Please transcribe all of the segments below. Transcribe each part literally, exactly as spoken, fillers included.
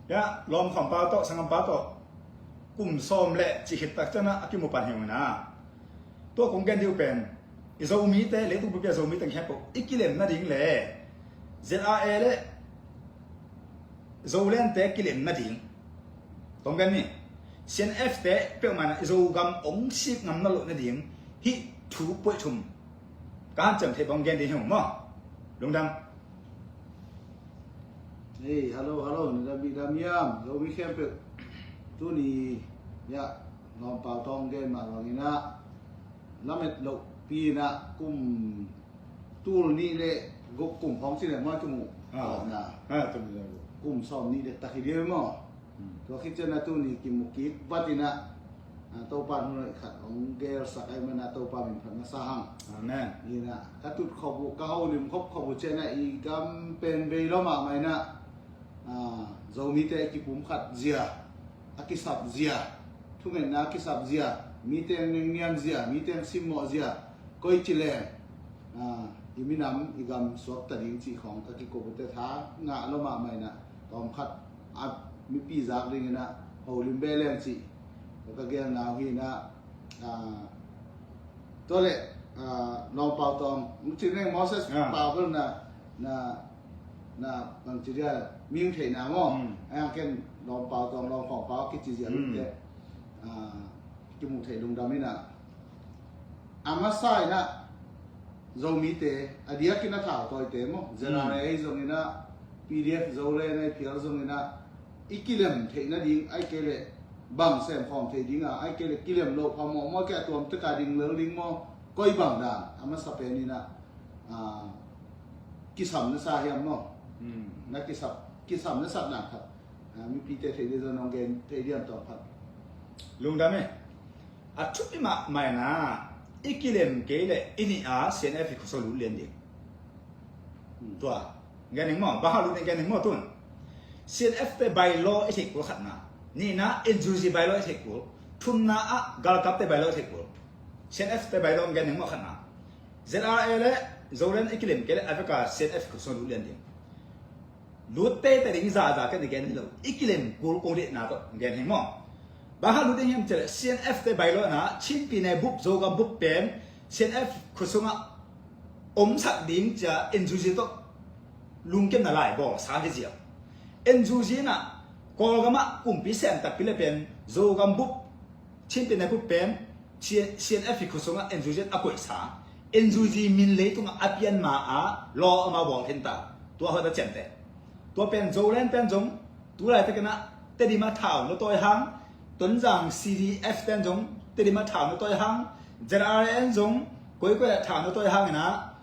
Ya, lawm khawm pau tawh, sanggam pau tawh, kum sawm le cih khit tak ciangin a kimu pan hi ung ina. Tua kong gen dih uh pen, i Zomite, leitung bupi a Zomite khempeuh i kilem nading le Z R A le Zolandte kilem nading. Tawm gen ni, C N F te peuhmah in i Zogam hong sik ngam nawn loh nading hih thu puai thum ka hanciam theih bang gen ding hi ung maw. Lungdam. Hey, hello, hello, na dam bih dam hiam, Zomi khempeuh. Tuni, ya, lawm pau tawh gen mah bangin ah, lamet lohpi in ah, kum tul nih le guk kum hong ci le maw, kimu. Ah. Tawpna. Ah, tul nih le guk. Kum sawm nih le tak hi ding maw. Hmm. Tua khit ciangin ah tuni kimu kik vat in ah, ah, Topa hun hoih khat hong gelsak ahih manin ah Topa min phat masa hang. Amen. Hi in ah, ka tut khop uh, ka holim khop khop uh ciangin ah i gam pen vei lua mahmah in ah, ah, Zomite a kipumkhat zia, a kisap zia, thungetna a kisap zia, mite a nengniam zia, mite a simmawh zia, koi ci leng, ah, i minam, i gam suakta ding cih khawng ka kikup uh teh tha ngah lua mahmah in ah, tawmkhat a mipi zak dingin ah holim beh leng cih ka gelna uh hi in ah, ah, tua leh, ah, lawm pau tawh, ci leng Moses, ah, pau bel na, na, na bangci dia, mi hong theihna maw. Hmm. A hang ken lawm pau tawh, lawm khawm pau kici zia, hmm, lute, ah, kimu thei lungdam in ah. A masa in ah Zomite, a diakin a thautawite maw, hmm, Z R A ahi zongin ah, P D F Zoland ahi phial zongin ah, i kilem theih nading, ahih kei leh bang sem khawm theih ding a, ahih kei leh kilem loh pha mawh maw, kei a tuam tek a ding lel ding maw, koi bang dan, a masa pen in ah, ah, kisam na sa hiam maw. Hmm. Na kisap, kisam na sap na khat, ah, mipite theih ding zong nong gen thei diam tawh phat. Lungdam e. A thupi mahmah in ah, i kilem kei leh i nih a C N F i khuasung lut lian ding. Hmm. Tua gen ning maw, bang hang lut ning gen ning maw tun. C N F te bylaw i theih kul khatna. Nihna, N U G bylaw i theih kul. Thumna ah galkapte bylaw i theih kul. C N F te bylaw gen ning maw khatna. Z R A le Zoland i kilem kei leh a vek a C N F khuasung lut lian ding. Lut teitei ding zahzah ken i gen hi lo. I kilem kul kong deihna tawh gen hi maw. Bang hang lut ding hiam cih leh C N F te bylaw in ah, Chin Pyine bup, Zogam bup pen C N F khuasung ah omsak ding ci a N U G tawh lungkimna lai bawlsa hi ziau. N U G in ah Kawlgam ah kumpi sem takpi leh pen Zogam bup, Chin Pyine bup pen C-, C N F i khuasung ah N U G a koihsa. N U G min leitungah a pian ma-a law amau bawl khin ta. Tua hoih ta ciamteh. Tua pen Zoland pen zong tu laitakin ah Tedim ah thau na tawi hang, Tonzang C D F ten zong Tedim ah thau na tawi hang, Z R A in zong koikoi ah thau na tawi hang in ah,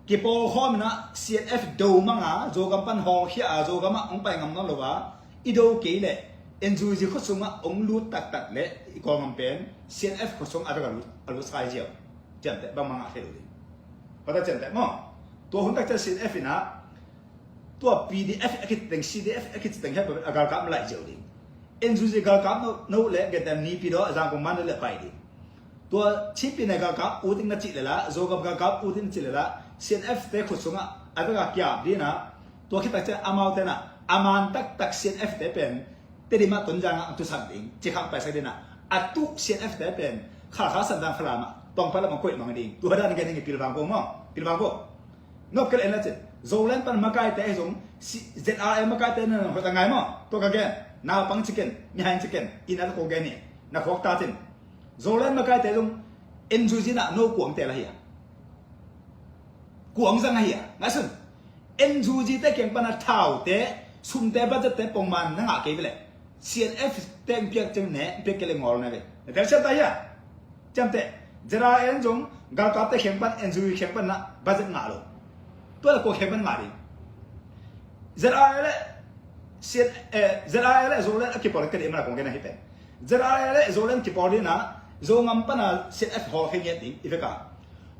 kipawl khawm in ah C N F do mang a, Zogam pan hawlkhia a, Zogam ah hong pai ngam nawn lo a, i do kei leh N U G khuasung ah hong lut taktak leh i Kawlgam pen C N F khuasung a vek a lut, a lut sai ziau. Ciamteh, bangmah ngah thei lo ding. Pata ciamteh maw. Tua hun tak ciang C N F in ah, tua P D F a kici teng, C D F a kici teng hiam, a galkap laih ziau ding. N U G galkap no, no leh, gen teng Naypyidaw, Zangkong man no leh pai ding. Tua Chin Pyine galkap ut ing na cih leh lah, Zogam galkap ut ing na cih leh lah, C N F te khuasung ah a vek a kiap ding in ah, tua khit tak ciang amaute in ah, a man taktak C N F te pen Tedim ah Tonzang ah hong tusak ding, ci khak paisak ding in ah, a tuh C N F te pen Khalkha, Sandang, Falam ah tawngpai lam ah koih mang ding. Tua dan gen ing, pilvang ko maw, pilvang ko. Nop kei leh en la cin. Zoland pan makaite ahi zong, si-, Z R A makaite na hoih ta ngai maw. Tua ka gen. Naupang ci ken, mihai ci ken, inn ah tawh ko gen hi. Na khuak ta cin. Zoland makaite zong, N U G in ah no kuang teel ahi a. Kuang zang ahi a. Ngaihsun. N U G te kiang pan a thaute, sumte, budget te pongman na ngah kei ve leh, C N F te hong piak ciang ne, hong piak kei leh ngawl na ve. Na telsiam ta hi a. Ciamteh, Z R A in zong galkapte kiang pan, N U G kiang pan na budget ngah lo. Tua leh kua kiang pan ngah ding? Z R A le, C-, eh, Z R A le Zoland a kipawl ding ka deih manin kong gen ahi pen. Z R A le Zoland kipawl ding in ah, Zogam pan a C N F hawlkhia ngiat ding i vek a.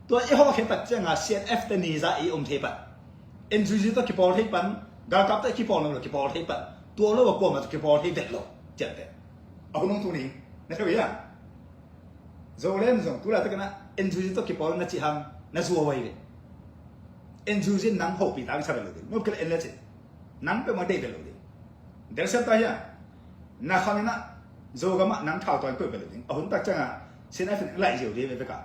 Tua i hawlkhia tak ciang a C N F te ni za i om thei pan. N U G tawh kipawl thei pan, galkapte kipawl lo, kipawl thei pan. Tua lo a kuamah tawh kipawl thei vet lo. Ciamteh. A hun hong tung ding. Na thei uh hia? Zoland zong tu laitakin ah N U G tawh kipawl na cih hang na zuau ahi ve. N U G nang hopih ta, kisa vet lo ding. Nop kei leh en le cin. Nang peuhmah deih vet lo ding. Delsiam ta hiam? Na khan inah Zogam ah nang thau tawi peuhpeuh lo ding. A hun tak ciangah CNF in laih ziau ding vevek ah.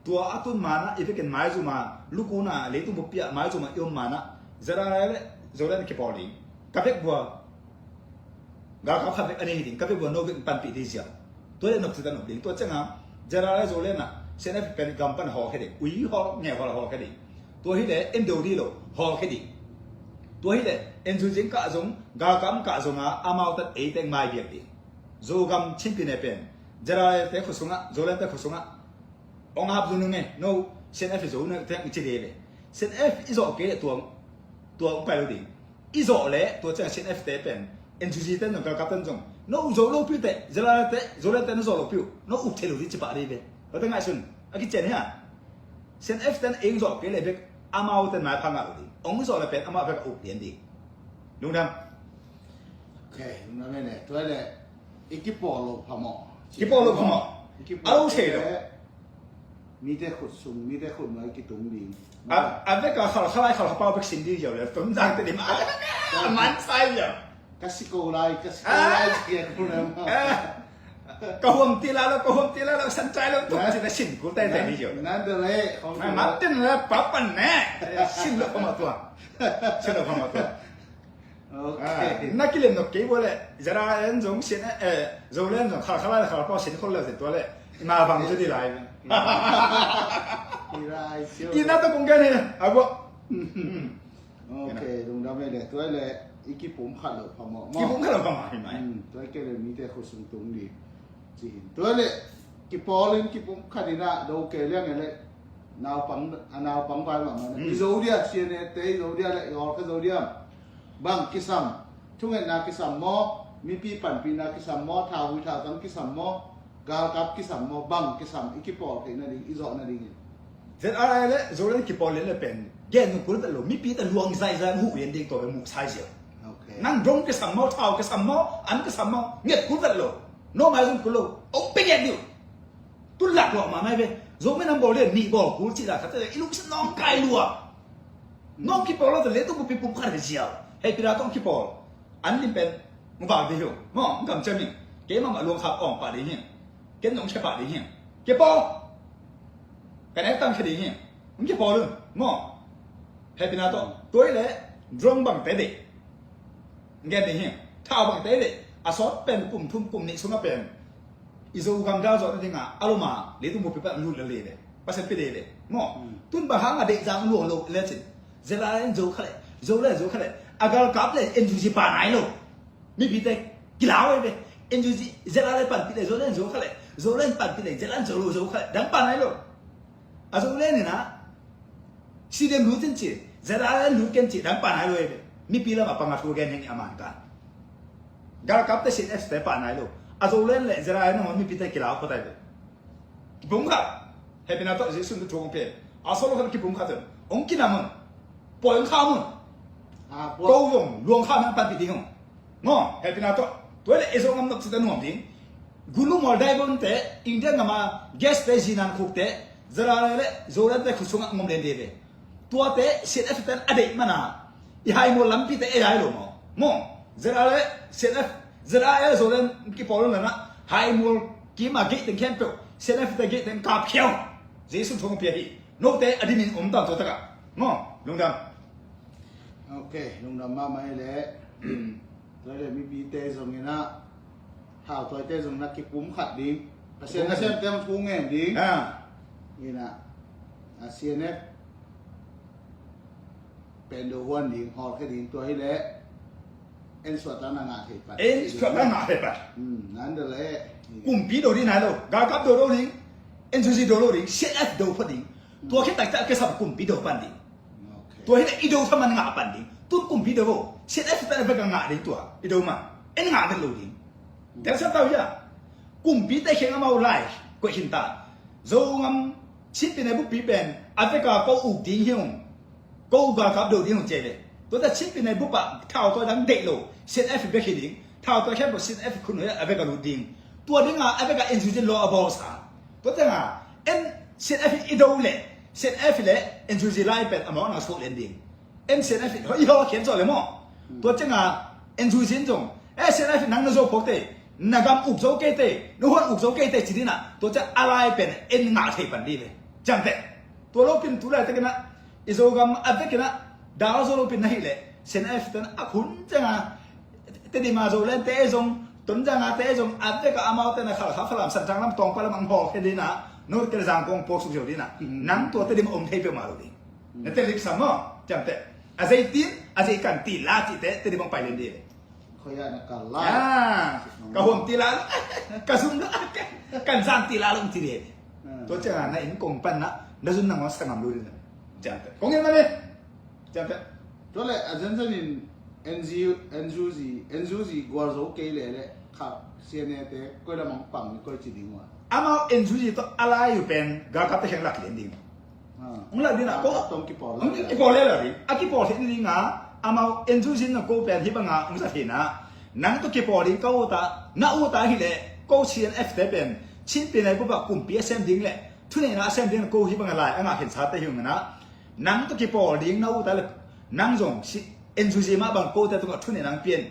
Tua a tun manah i vekin maizum a lukuna leitung buppi ah maizum ah i om manah ZRA le Zoland kipawl ding. Ka vekbua galkap khat vek a nei ding. Ka vekbua no vek panpih ding ziau. Tua le nopcita nop ding. Tua ciangah ZRA le Zoland ah CNF pen gam pan hawlkhia ding. Ui hawl ngeu hawl hawlkhia ding. Tua hileh en do dih lo hawlkhia ding. Tua hileh en zui zing kah zong galkap kah zongah amau tan ei teng mai biak ding. Zogam Chin pyine pen ZRA te khut sungah Zoland te khut sungah ong hap zun nung e no CNF zo nung teng ci dei le. CNF i zawh kei le tua tua ong pai lo ding. I zawh le tua ciang CNF te pen NUG te zong galkap ten zong no zo lo piu te ZRA te Zoland te na zawh lo piu no uk thei lo ding ci pah dei ve. Tua te ngaihsun a kician hiam? CNF ten eng zawh kei le bek amau ten maipha ngah lo ding. Ong zawh le pen amau bek a uk lian ding. Lungdam. Ok, lungdam e ne. Tua le i kipawl lo phamawh. Kipawl lo phamawh. I kipawl a lo thei lo. Mite khut sung mite khut nuai kitung ding. A vek a khalkhalai khalkhapau bek sin ding ziau le tum dang te ding a man sai ziau. Ka si ko lai ka si ko lai sia ko lai ma. Ka huam ti la lo ka huam ti la lo san chai lo tum ci na sin kul tai tai ding ziau. Nan de le khong ma tin le papan ne. Sin lo phamawh tua. Sin lo phamawh tua. Ok. Na kilem nok kei bua le ZRA en zong sin eh Zoland zong khalkhalai khalkhapau sin khol le zin tua le ima bang zu di lai. Ti na ta kong gen hi a bua. Ok, lungdam e le tua le i kipum khat lo phamawh. Kipum khat lo phamawh hi mai. Tua ke le mite khut sung tung di. Ci hin tua le kipawl in kipum khat in a do ke liang e le naupang a naupang vai mah mah i zo dia sian e te i zo dia le i awlkha zo dia. Bang kisam thungetna kisam maw? Mipi panpihna kisam maw? Thau hui thau tang kisam maw? Galkap kisam maw? Bang kisam i kipawl theih nading i zawh nadingin. ZRA le Zoland kipawl lian le pen gen nung kul vet lo mipi ta luang zaizai huh lian ding tua ve muh sai ziau. Nang dong kisam maw? Thau kisam maw? An kisam maw? Nget kul vet lo. No mai zong kul lo ong pe nget diu. Tun lak luah mahmah hi ve. Zomi nam bawl lian nih bawl kul cih la khat te i lungsim nawng kai luah. Nawng kipawl lo te leitung buppi pum khat hi ziau. Hei pina tawng kipawl an lim pen muvak ding hi uh maw. Ngam ciam hi. Kei mahmah luang khak awng pah ding hi. Ken nong khia pah ding hi. Kipawl. Ka nek tam khia ding hi. Hong kipawl un maw. Hei pina tawng tua hi le drone bangte deih. Ngen ding hi. Thau bangte deih. A sawt pen kum thum kum nih sungah pen i Zogam dal zawh nadingah a loma leitung buppi pan lut le le le Pasian pi le le maw. Tun bang hangah deih zang luang lo le cin. Zela le zo kha le zo le zo kha le a galkap le NUG pa nai lo. Mipite kilau ve. NUG zela le panpih le zo le zo kha le zo le panpih le zela zo lo zo kha le dang pa nai lo. A zo le ni na Sidem lut in ci, ZRA lut ken ci, dang pa nai lo e ve. Mipi lam a pang a thu gen heng a man kan. Galkap te sin S te pa nai lo. A zo len le ZRA nang mipite kilau ko tai ve. Kipum kha. Hepina to Jesu tu thong pe. A so lo kan kipum kha ten. Ong kinam on. Poi ong kha mon. Ko vong luang kha nang pan pi ding ong. Maw, hepina tawh tua le e Zogam nok cita nuam ding. Gulu mawl dai bon te India ngama gas te zinan khuk te ZRA le Zoland te khut sungah ngom len de ve. Tuate CNF ten a deih mana i haimual lampi te e dai lo maw. Maw, ZRA le CNF, ZRA le Zoland kipawl lana haimual kima gate teng khempeuh CNF te gate teng kap khiau. Jesu thong pia hi. Note a dimin om tan tua taka. Maw, lungdam. Ok, lungdam mahmah hi le. Tua le mipite zongin ah hautuaite zongin ah kipum khat ding. Pasian na siam teng thu ngen ding. Ina a CNF pen do huan ding hawlkhia ding tua hi le. En suat ta na ngah thei pat. En suat ta ngah thei pat. Nan da le. Kumpi do ding nai lo. Galkap do lo ding. NUG do lo ding. CNF do phot ding. Tua khit tak tak kisam kumpi do pan ding. Tua hi le i do thaman ngah pan ding. Tun kumpi do vo. CNF ta le bek a ngah ding tua. I do man. En ngah vet lo ding. Tel sa tau ya. Kumpi te kheng amau lai. Koih khin ta. Zogam Chin pyine buppi pen a veka ko uk ding hi ung. Ko uk galkap do ding ung ci le. Tuate Chin pyine bup ah thau tua dang deih lo. CNF bek hi ding. Thau tua khempeuh CNF khun a veka lut ding. Tua dinga a veka NUG law a bawl sa. Tua tenga en CNF i do le CNF le NUG lai pen a mawkna suak lian ding. En CNF i hawlkhiat zawh le maw. Tua tenga N U G in zong, eh, CNF nang na zo phawk teh, na gam uk zo kei teh, na huan uk zo kei teh ci ding a, tua ciang a lai pen en ngah thei pan ding ve. Ciamteh. Tua lo pen tu laitak in a, i Zogam a vek in a, dal zo lo pen na hih leh, CNF ten a khun ciang a, Tedim a Zoland te zong, Tonzang a te zong, a vek a amau te na Khalkha, Falam, Santlang lam, Tawngpal lam ang hawk khe ding a, North Kale Zangkong pawk suk zo ding a, nang tua Tedim om thei peuhmah lo ding. Na te lip sam maw, ciamteh. A zei tin, a zei kan ti la cihte, Tedim ang pai lian ding. Khoi ah na kal lai. Ah, ka huam ti la lo, ka zum lo, kan zang ti la lo ci ding. Ah. Tua ciang a na inn kong pan na, na zun nang wan sa ngam lo ding. Ciamteh. Kong en mah ni. Ciamteh. Tua leh a zenzen in N G, N U G, N U G gual zo kei leh leh kha CNA te koi lam ang pang ni koi ci ding ua. Amau N U G tawh a lai uh pen galkapte kiang lak lian ding. Ah. Ung lak ding a ko. Galkap tawh kipawl lak ding. Kipawl leh lak ding. A kipawl thei ding a amau N U G in na ko pen hih bang a ung za thei na. Nang tawh kipawl ding ka ut a, na ut a hi leh ko CNF te pen Chin Pyine Bup a kumpi a sem ding leh thuneihna a sem ding ko hih bang a lai a ngah khin sa te hi ung na. Nang tawh kipawl ding na ut a leh nang zong si, N U G mah bang kote tungah thuneihna hong pia in.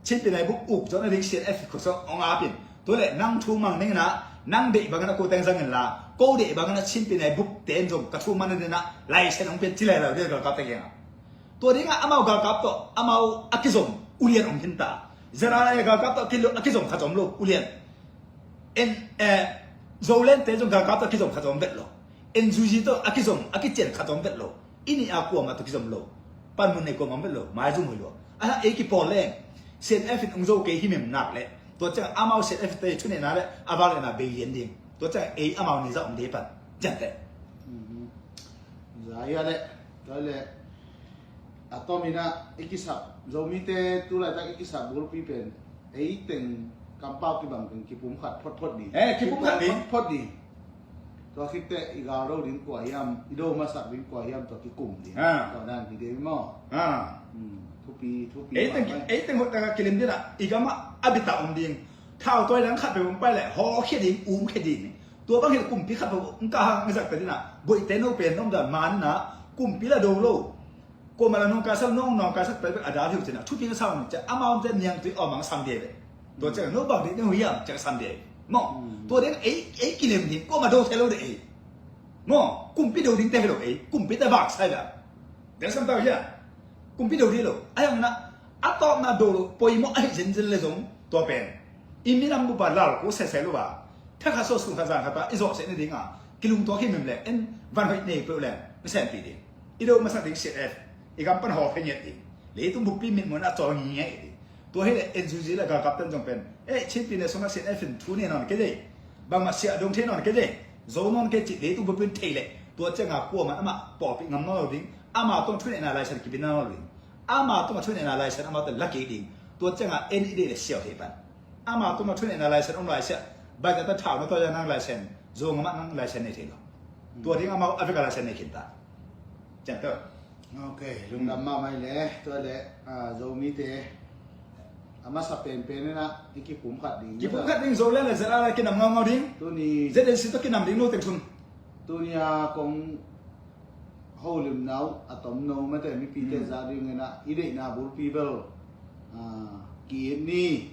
Chin Pyine Bup uk zawh nading CNF khut sung hong ap in. Tua leh nang thu mang ning in a, nang deih bangin a ko teng zang in la, ko deih bangin a Chin Pyine Bup te in zong ka thu mang nading in a, license hong pia in ci lai lo ding galkapte kiangah. Tua dingah amau galkap tawh, amau a kizom ulian om khin ta. Zara galkap tawh a kilo, a kizom khat zom lo, ulian. En, eh, Zoland te zong galkap tawh a kizom khat zom vet lo. N U G tawh a kizom, a kician khat zom vet lo. I nih a kuamah tawh kizom lo. Panmun nei kuamah om vet lo. Maizum hoi lo. A ei kipawl leng. CNF in ung zo kei himhim nak leh. Tua ciang amau CNF te thuneihna leh a vak lehna bei lian ding. Tua ciang ei amau nei zah om ding pan. Ciamteh. Mhm. Za ia leh. Tua leh. A tom in a i kisap. Zomite tu laitak i kisap bulpi pen. Ei teng kampau kibang teng kipum khat photphot ding. Eh, kipum khat ding. Photphot ding. Tua khit teh i gal do ding kua hiam, i do masak ding kua hiam, tua kikum ding. Ah. Tua dan hi ding maw. Ah. Hmm. Thupi, thupi. Ei teng, ei teng hoih taka kilim ding a, i gam ah a bit a om ding. Thau toi dang khat peuh hong pai leh, haw khia ding, um khia ding. Tua bang hi leh kumpi khat peuh hong kah hang i zak peuh ding a, boih te no pen nom dan man na, kumpi la do lo. Kuamah la nong kaisak, nong nong kaisak peuh a dal hi uh cin a, thupi ka sa uh cin a, amau te niangtui awm ang sam ding ve. Tua ciang no bang ding no hiam ciang sam ding. Maw, hmm, tua ding ei, ei kilem ding, kuamah do thei lo ding ei. Maw, kumpi do ding te hi lo ei, kumpi te vak sai ve. Deng sam tau hiam. Kumpi do ding lo, a hiang na, a tawpna do lo, poimawh ahi zenzen le zong, tua pen. I minam bup a lal ko sese lo a, thakhat sawt sung khat zan khat a, i zawh seh na ding a, kilungtuak hi mim le, en van hoih nei peuh le, na senpih ding. I do masak ding CNF, i gam pan haw khe ngiat ding. Leitung buppi mitmuhna a cawl ngiat ding. Tua hi leh N U G le galkap ten zong pen. Eh, Chin Pyine sungah CNF in thu ne nawn kei dei. Bangmah siah dong thei nawn kei dei. Zo nawn kei cih leitung buppi in thei leh. Tua ciangah kuamah amah pawlpih ngam nawn lo ding. Amah tungah thuneihna license kipia nawn lo ding. Amah tungah thuneihna license amah tawh la kik ding. Tua ciangah en i deih leh siau thei pan. Amah tungah thuneihna license om lai siah. Bike a ta thau na tawi a nang license. Zo ngamah nang license nei thei lo. Tua ding amau a vek a license nei khin ta. Ciang tawh. Ok, lungdam mahmah hi le, tua le, ah, Zomite a masa penpen in ah, i kipum khat ding. Kipum khat ding, Zoland le Z R A kinam ngaungau ding. Tuni Z N C tawh kinam ding lo teng thun. Tuni a kong holimna uh a tomno mate mipite za dingin ah, i deihna bulpi bel, ah, ki-it ni.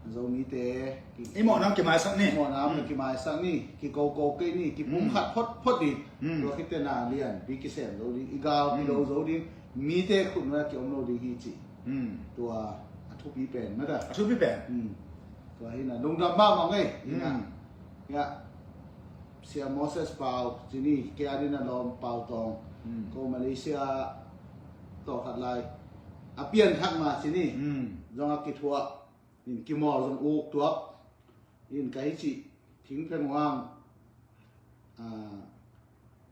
Zomite ki-, i mawhna kimaisak ni. I mawhna kimaisak ni. Kikoko kei ni. Kipum khat photphot ding. Tua khit teh na lianpi kisem zo ding. I gal kido zo ding. Mite khut nua ki-om lo ding hi ci. Tua a thupi pen mata. A thupi pen. Tua hi na lungdam mahmah ngei. Hi na. Ya. Sia Moses Pau ci ni. Kei a ding a lawm Pau Tawng. Ko Malaysia tawh khat lai. A pianthak ma ci ni. Zong a kithuah. In kimawl zong uk tuak. In ka hi cih thing pheng uang, ah,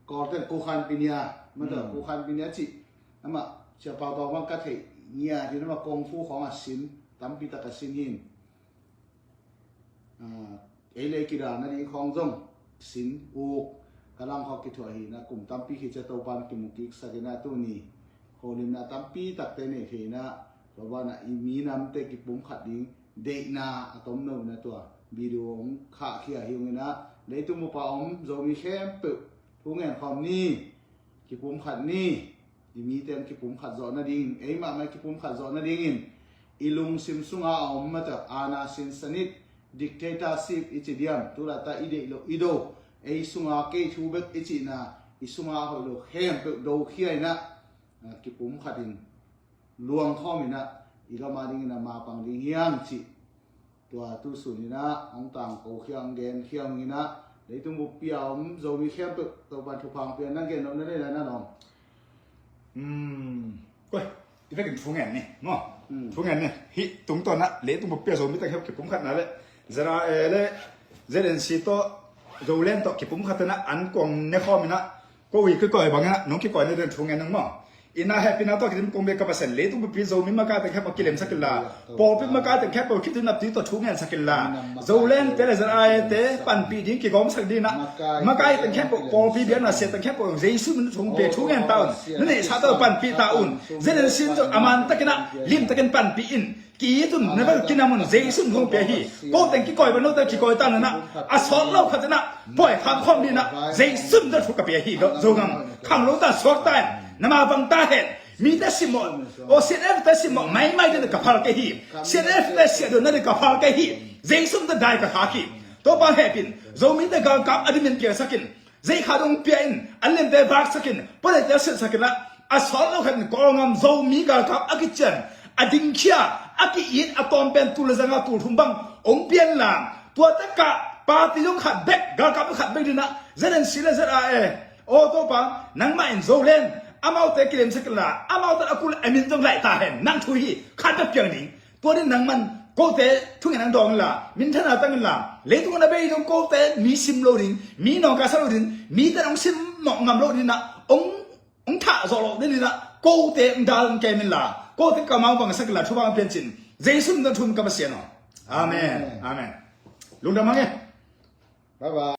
Kawlten Kukhan Pinia, mata Kukhan Pinia cih. Amah Sia Pau Tawng bang ka theih ngia, tin amah kung fu khawng a sin, tampi tak a sin hin. Ah, ei le kidal nading khawng zong sin uk, ka lang khawng kithuah hi na, kum tampi khit ciang Topa'n kimu kiksak in ah tuni holimna tampi takte nei thei in ah, tua banah i minamte kipum khat ding, deihna a tomno in ah tua video hong khahkhia hi ung in ah, leitung bup a om Zomi khempeuh thu ngen khawm ni, kipum khat ni, i mite hong kipum khat zawh nading, ei mahmah kipum khat zawh nadingin, i lungsim sunga a om mata, aana sinsanit, dictatorship i ci diam, tulata i deih lo i do, ei sunga kei thu bek i cihna, i sunga hoih lo khempeuh dokhia inah, ah, kipum khatin luang khawm inah, i gam a dingin a mapang ding hiam cih, tua tu sun inah hong tangko khia, hong gen khia inah, leitung buppi a om Zomi khempeuh Topan thupha hong pia, na gen nop na nei lai na nong. Koi, i vekin thu ngen ni maw? Thu ngen ni. Hih tungtawn ah leitung buppi a Zomi teng khempeuh kipum khatna le ZRA le ZNC tawh, Zoland tawh kipum khat inah an kong ne khawm inah, ko i kikoi bang inah nong kikoi ni den thu ngen nang maw? Inah hehpihna tawh kidim kong bia ka Pasian, leitung buppi Zomi makai teng khempeuh kilemsak inla, pawlpi makai teng khempeuh khitui naptui tawh thu ngensak inla, Zoland te le ZRA te panpih ding kigawmsak ding inah, makai teng khempeuh, pawlpi biakna sia teng khempeuh Jesu min thu hong pia, thu ngen ta un. Na neihsa tawh panpih ta un. ZNC in zong a mantak inah limtakin panpih in. Ki-it un, na bel kinam un, Jesu min thu hong pia hi. Ko teng kikoi bang, no teng kikoi ta un inah, a sawt lo khat inah pawi kham khawm ding inah Jesu min thu ka pia hi. Zogam khang lo ta, sawt ta in, na mapang ta hen. Mite simmawh, aw, CNF te simmawh maimai ding ka phal kei hi. CNF te siah ding na ding ka phal kei hi. Jesu min thu dai ka khak hi. Topa hehpih in, Zomite galkap a dimin piangsak in, zeikha dong pia in, an limte vaksak in, puanete silhsak inla, a sawt lo khat in Kawlgam Zomi galkap a kician, a dingkhia, a ki-it, a tawm pen tul le zanga tul thum bang hong pia inla, tua takah party dong khat bek, galkap dong khat bek ding inah ZNC le ZRA, aw Topa, nangmah in Zoland, amaute kilemsak inla, amaute a kul a min zong laih ta hen, nang thu hi, khat bek piang ding. Tua ding nangman kote thungen ang dawng inla, minthanna tang inla, leitung a na bei dong kote mi sim lo ding, mi nawngkaisak lo ding, mite hong simmawh ngam lo ding inah, hong, hong thah zawh lo ding inah, kote hong dal hong kem inla, kote kammal bangsak inla, thupha hong pia in cin. Jesu min tawh thu ngen ka Pasian aw. Amen. Amen. Lungdam hang e. Bye bye.